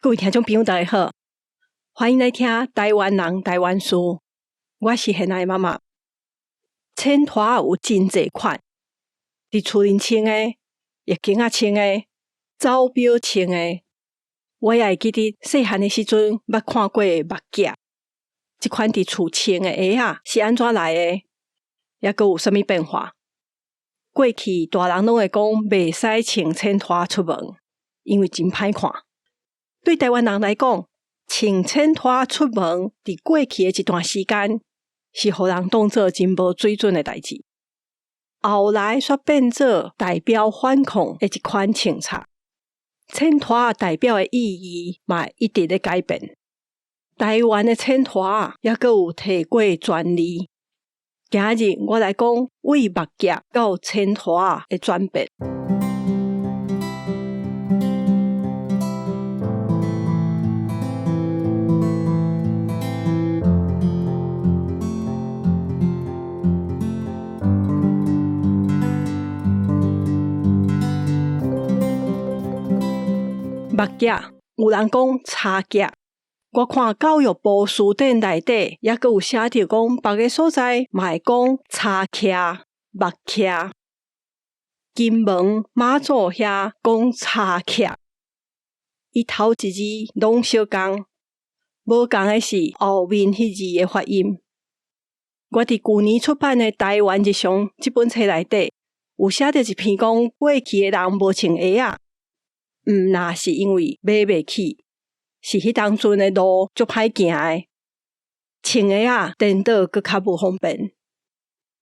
各位聽眾朋友，大家好，歡迎來聽台灣人台灣事。我是現在媽媽。淺拖有真濟款，佇厝裡穿的、浴巾仔穿的、走錶穿的。我也會記得細漢的時陣捌看過目鏡。這款佇厝穿的鞋仔是按怎來的？猶閣有啥物變化？過去大人攏會講袂使穿淺拖出門，因為真歹看。對台灣人來講，穿淺拖出門，佇過去的一段時間，是予人當做真無水準的代誌。後來煞變做代表反抗的一款穿插。淺拖代表的意義嘛一直咧改變。台灣的淺拖猶閣有提過專利。今日我來講為目鏡到淺拖的轉變。目鏡有人講柴鏡，我看教育部辭典內底猶閣有寫著講，別个所在嘛會講柴屐、目屐。金門馬祖遐講柴屐，伊頭一字攏相仝，無仝的是後面彼字的發音。我佇舊年出版的《台灣日常》這本冊內底，有寫著一篇講過去的人無穿鞋仔。毋若是因為買袂起，是彼當陣的路足歹行的，穿鞋仔顛倒閣較無方便。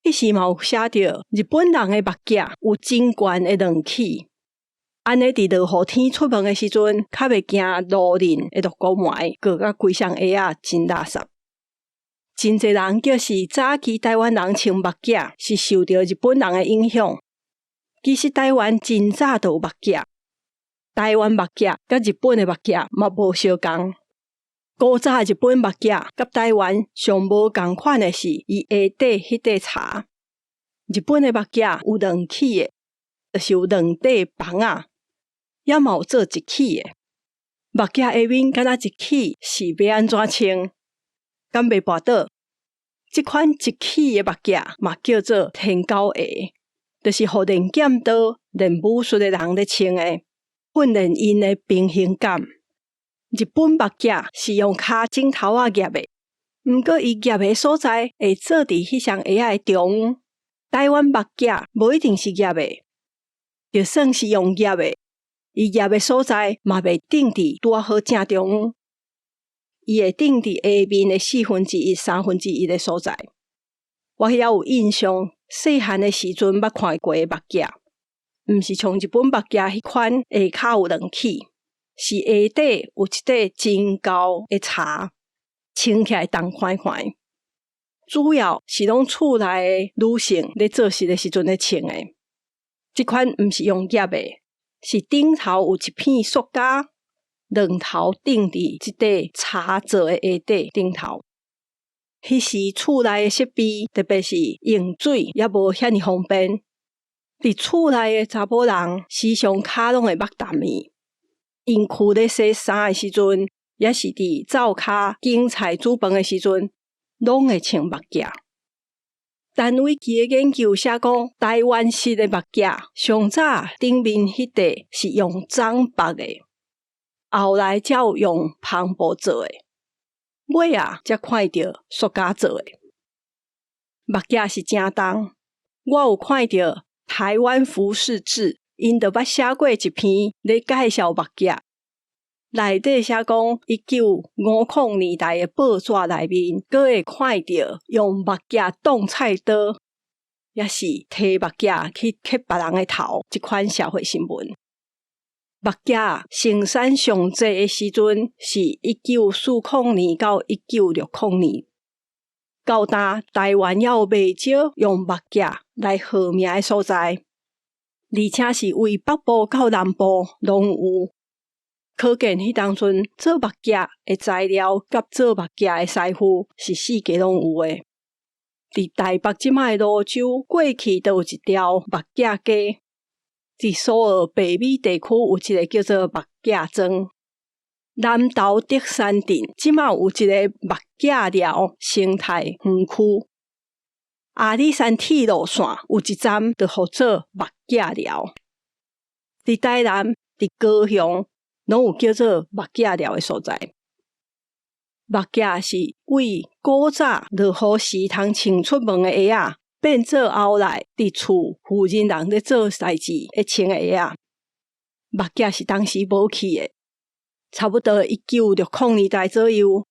彼時嘛有寫著日本人的目鏡有真懸的軟齒，按呢佇落雨天出門的時陣，較袂驚路面會落糊糜，過甲規雙鞋仔真垃圾。真濟人叫是早期台灣人穿目鏡是受著日本人的影響，其實台灣真早就有目鏡。台灣目鏡佮日本的目鏡嘛無相仝。古早日本目鏡佮台灣上無仝款的是伊鞋底彼塊柴。日本的目鏡有兩齒的，就是有兩塊枋仔，也嘛有做一齒的。目鏡下面敢若一齒是欲按怎穿？敢袂跋倒？這款一齒的目鏡嘛叫做天狗鞋，就是予練劍道、練武術的人咧穿的。訓練𪜶的平衡感。日本目鏡是用跤指頭仔夾的，毋過伊夾的所在會做佇彼雙鞋仔的中央。台灣目鏡無一定是夾的，就算是用夾的，伊夾的所在嘛袂釘佇拄仔好正中央，伊會釘佇鞋面的四分之一、三分之一的所在。我猶有印象，細漢的時陣捌看過的目鏡。毋是像日本目鏡彼款下跤有兩齒，是鞋底有一塊真厚的柴，穿起來重寬寬。主要是攏厝內的女性咧做事的時陣咧穿的。這款毋是用夾的，是頂頭有一片塑膠，兩頭釘佇這塊柴做的鞋底頂頭。彼時厝內的設備，特別是用水，猶無遐爾方便。佇厝內的查某人時常跤攏會目澹去，𪜶趺咧洗衫的時陣，抑是佇灶跤揀菜煮飯的時陣，攏會穿目鏡。陳偉基的研究寫講，台灣式的目鏡上早頂面彼塊是用欉縛的，後來才有用帆布做的，尾仔才看著塑膠做的。目鏡是誠重，我有看著。台灣服飾誌，𪜶就捌寫過一篇咧介紹目鏡，內底寫講1950年代的報紙內面，閣會看著用目鏡擋菜刀，抑是提目鏡去切別人的頭，這款社會新聞。目鏡生產上濟的時陣是1940年到1960年。到今台灣猶有袂少用目鏡來號名的所在，而且是為北部到南部攏有。可見彼當陣做目鏡的材料佮做目鏡的師傅是四界攏有的。佇台北這擺的蘆洲，過去就有一條目鏡街。佇蘇澳白米地區有一个叫做目鏡莊。南投竹山鎮這馬有一个目仔寮生態園區。阿里山鐵路線有一站就號做目仔寮。佇台南、佇高雄，攏有叫做目仔寮的所在。目仔是為古早落雨時通穿出門的鞋仔，變做後來佇厝附近人咧做代誌會穿的鞋仔。目仔是當時無去的，差不多1960年代左右。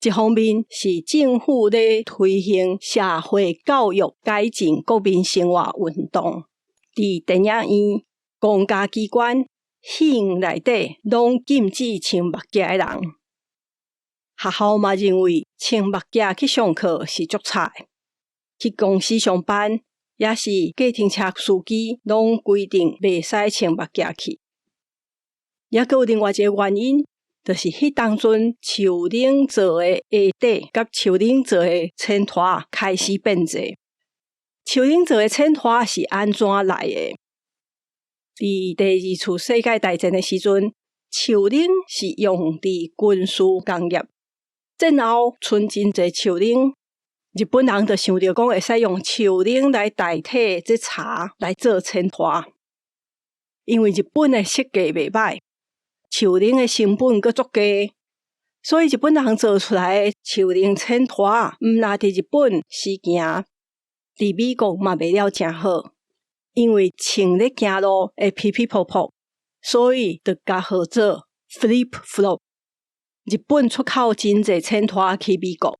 一方面是政府咧推行社會教育改進國民生活運動，佇電影院、公家機關、戲院內底攏禁止穿目鏡的人。學校嘛認為穿目鏡去上課是足吵的，去公司上班抑是計程車司機攏規定袂使穿目鏡去。猶閣有另外一个原因，就是彼當陣樹奶做的鞋底佮樹奶做的淺拖開始變濟。樹奶做的淺拖是按怎來的？佇第二次世界大戰的時陣，樹奶是用佇軍事工業。戰後賰真濟樹奶，日本人就想著講會使用樹奶來代替這柴來做淺拖，因為日本的設計袂䆀。樹奶的成本閣足低，所以日本人做出來的樹奶淺拖，毋但佇日本時行，佇美國嘛賣了誠好。因為穿咧行路會皮皮噗噗，所以就共號做 flip flop。日本出口真濟淺拖去美國。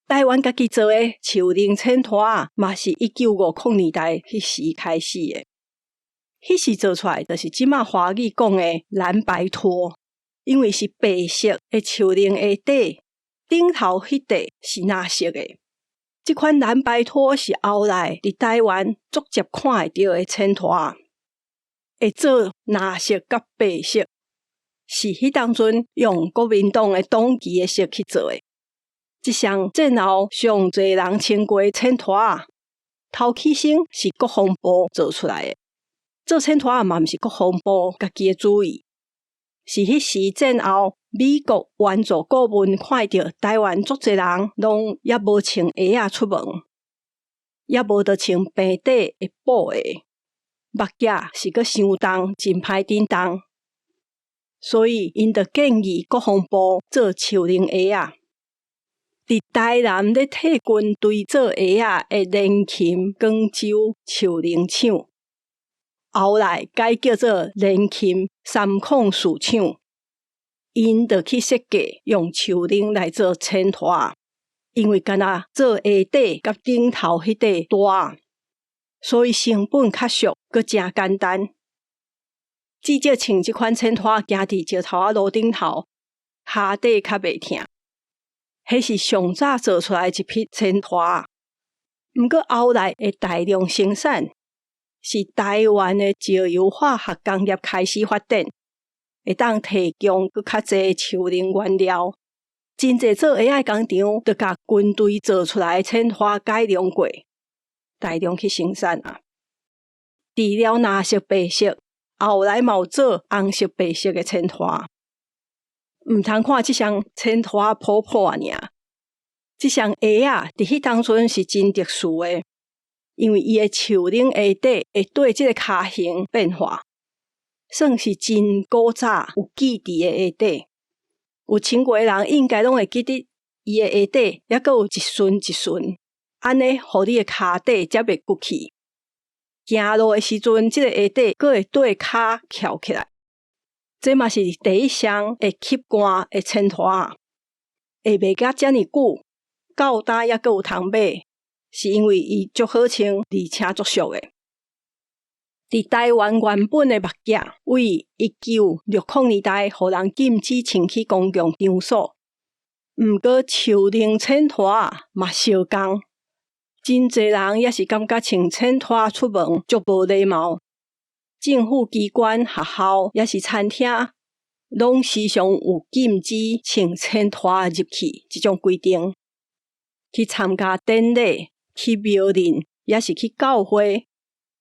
台灣家己做的樹奶淺拖嘛是1950年代彼時開始的。彼時做出來就是這馬華語講的藍白拖，因為是白色的樹奶鞋底，頂頭彼塊是藍色的。這款藍白拖是後來佇台灣足捷看會著的淺拖，會做藍色佮白色，是彼當陣用國民黨的黨旗的色去做的。這雙戰後上濟人穿過淺拖，頭起先是國防部做出來的。做淺拖嘛毋是國防部家己的主意，是彼時戰後美國援助顧問看著台灣足濟人攏猶無穿鞋仔出門，猶無著穿平底的布鞋，目鏡是閣傷重，真歹振動，所以𪜶就建議國防部做樹奶鞋仔。佇台南咧替軍隊做鞋仔的聯勤廣州樹奶廠，後來改叫做聯勤三礦四廠，𪜶就去設計用樹奶來做淺拖，因為干焦做鞋底佮頂頭彼塊帶，所以成本較俗，閣誠簡單。至少穿這款淺拖行佇石頭仔路頂頭，跤底較袂疼。彼是上早做出來一批淺拖，毋過後來的大量生產，是台灣的石油化學工業開始發展，會當提供閣較濟樹奶原料，真濟做鞋仔的工廠就共軍隊做出來的淺拖改良過，大量去生產啊。除了藍色、白色，後來嘛有做紅色、白色的淺拖。毋通看這雙淺拖普普爾，這雙鞋仔佇彼當陣是真特殊的，因為伊的樹奶鞋底會對這个跤形變化，算是真古早有記佇的鞋底。有穿過的人應該攏會記得，伊的鞋底猶閣有一順一順，按呢，予你的跤底才袂骨去。行路的時陣，這个鞋底閣會對跤翹起來。這嘛是第一雙會吸汗的淺拖，會賣甲遮爾久，到今猶閣有通買，是因為伊足好穿，而且足俗的。佇台灣原本的目鏡，為1960年代予人禁止穿去公共場所。毋過樹奶淺拖嘛相仝，真濟人猶是感覺穿淺拖出門足無禮貌。政府機關、學校抑是餐廳，攏時常有禁止穿淺拖入去這種規定。去參加典禮、去廟裡，抑是去教會，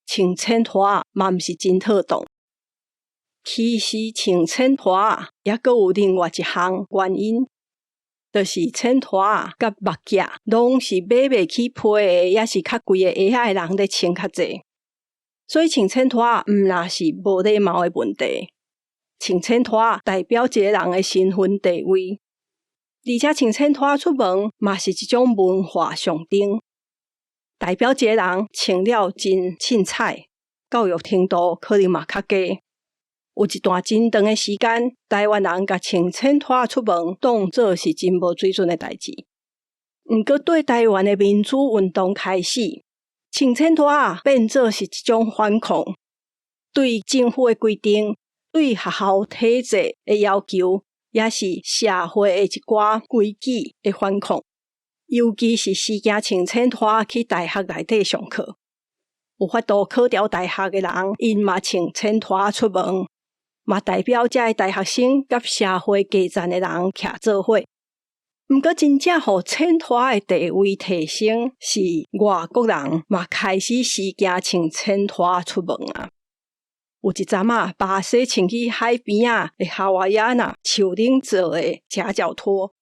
穿淺拖嘛毋是真妥當。其實穿淺拖仔，猶閣有另外一項原因，就是淺拖仔佮目鏡攏是買袂起皮的，抑是較貴的鞋仔的人咧穿較濟。所以穿淺拖仔毋若是無禮貌的問題。穿淺拖仔代表一個人的身份地位，而且穿淺拖仔出門嘛是一種文化象徵，代表一個人穿了真凊彩，教育程度可能嘛較低。有一段真長的時間，台灣人共穿淺拖仔出門當做是真無水準的代誌。毋過對台灣的民主運動開始，穿淺拖仔變做是一種反抗，對政府的規定，對學校體制的要求，抑是社會的一寡規矩的反抗。尤其是時行穿淺拖仔去大學內底上課，有法度考著大學的人，𪜶嘛穿淺拖仔出門，嘛代表這个大學生佮社會低層的人徛做伙。毋過真正予淺拖仔的地位提升，是外國人嘛開始時行穿淺拖仔出門啊。有一陣仔，巴西穿去海邊仔的夏威夷那樹頂做的夾腳拖，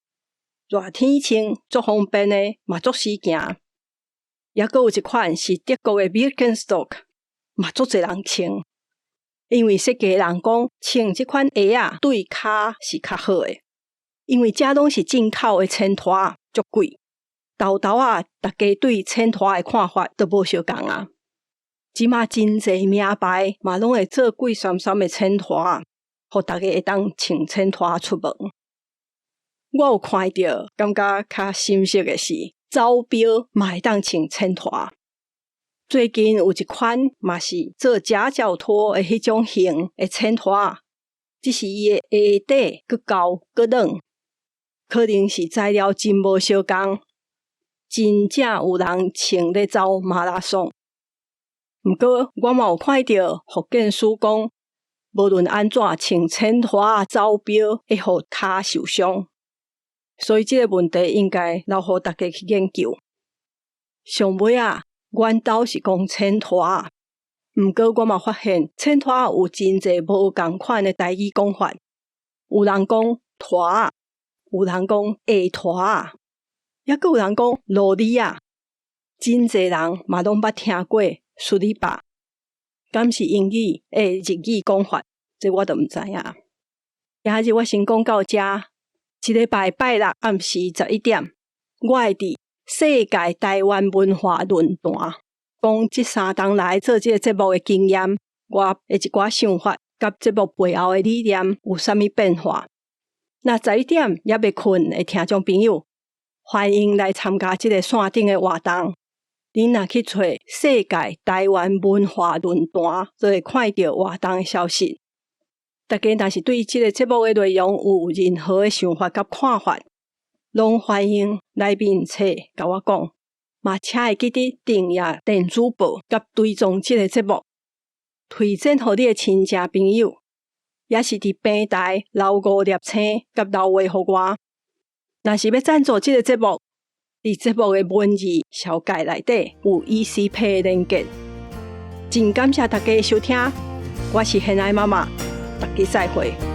熱天穿足方便的，嘛足時行。猶閣有一款是德國的 Birkenstock，嘛足濟人穿。因為設計人講穿這款鞋仔對跤是較好的，因為這攏是進口的淺拖仔，足貴。沓沓仔，大家對淺拖的看法都無相仝啊。這馬真濟名牌嘛攏會做貴參參的淺拖仔，予大家會當穿淺拖仔出門。我有看著，感覺較心息的是，走錶嘛會當穿淺拖仔。最近有一款嘛是做夾腳拖的彼種型的淺拖仔，只是伊的鞋底閣厚閣軟，可能是材料真無相仝，真正有人穿咧走馬拉松。毋過我嘛有看著復健師講，無論按怎穿淺拖仔走錶會予跤受傷，所以這個問題應該留予大家去研究。上尾仔，阮兜是講淺拖仔，毋過我嘛發現淺拖仔有真濟無仝款的台語講法，有人講拖仔，有人講鞋拖仔，猶閣有人講囉里仔，真濟人嘛攏捌聽過スリッパ，敢是英語的日語講法？這我就毋知影。今日我先講到遮，這禮拜拜六暗時11點，我會佇世界台灣文化論壇講這3冬來做這個節目的經驗，我的一寡想法，佮節目背後的理念有啥物變化。若十一點猶未睏的聽眾朋友，歡迎來參加這個線頂的活動。恁若去揣世界台灣文化論壇，就會看著活動的消息。大家若是對這個節目的內容有任何的想法佮看法，攏歡迎來面冊共我講。嘛，請會記得訂閱電子報佮追蹤這個節目，推薦予你的親戚朋友，抑是佇平台留五粒星佮留話予我。若是欲贊助這個節目，佇節目的文字紹介內底有 ECPay 連結。真感謝大家的收聽，我是賢愛媽媽，大家再會。